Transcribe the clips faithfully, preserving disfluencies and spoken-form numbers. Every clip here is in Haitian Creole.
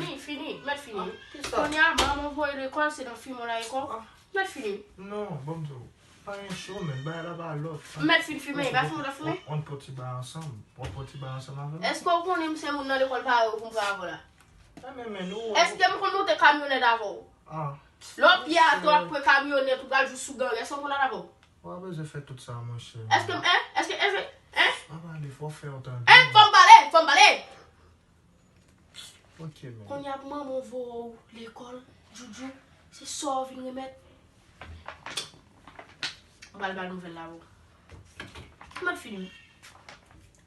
Fini, fini, mèt fini. Kounye a, manman voye lekòl, se nan fimen la lekòl. Mèt fini. Non, bon, m di w, pa gen cho, men bagay la pa lòt. Mèt fin fimen, pa fimen, pa fimen. On poti bay ansanm. On poti bay ansanm avè m. Èske w konnen m se moun nan lekòl pa yo pou m pran avè w la? Èske m konn monte kamyonèt avè w? Lè w pye atè w ap pran kamyonèt, ou pral jous sou gang, èske m konn la avè w? Ou pa bezwen fè tout sa, monchè. Èske m, en? Èske, èske, en? An pale, fò w fè yon tan. En, fò m pale, fò m pale! Ok, men. Kounye a pou manman w voye w lekòl, Djoudjou, se sa w vin remèt. M pral ba nouvèl la pou ou. M ap fini.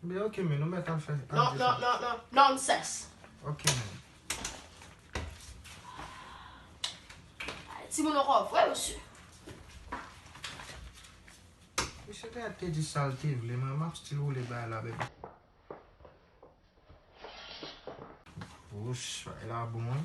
Ben, ok, men nou mèt al fè. Non, non, non, non, nonsense. Ok, men. Timoun ankò, vre, mesye. Mesye te, te di sa l te vle, mwen, m ap still woule bagay la, bebe. Wouch, bagay la bon, wi.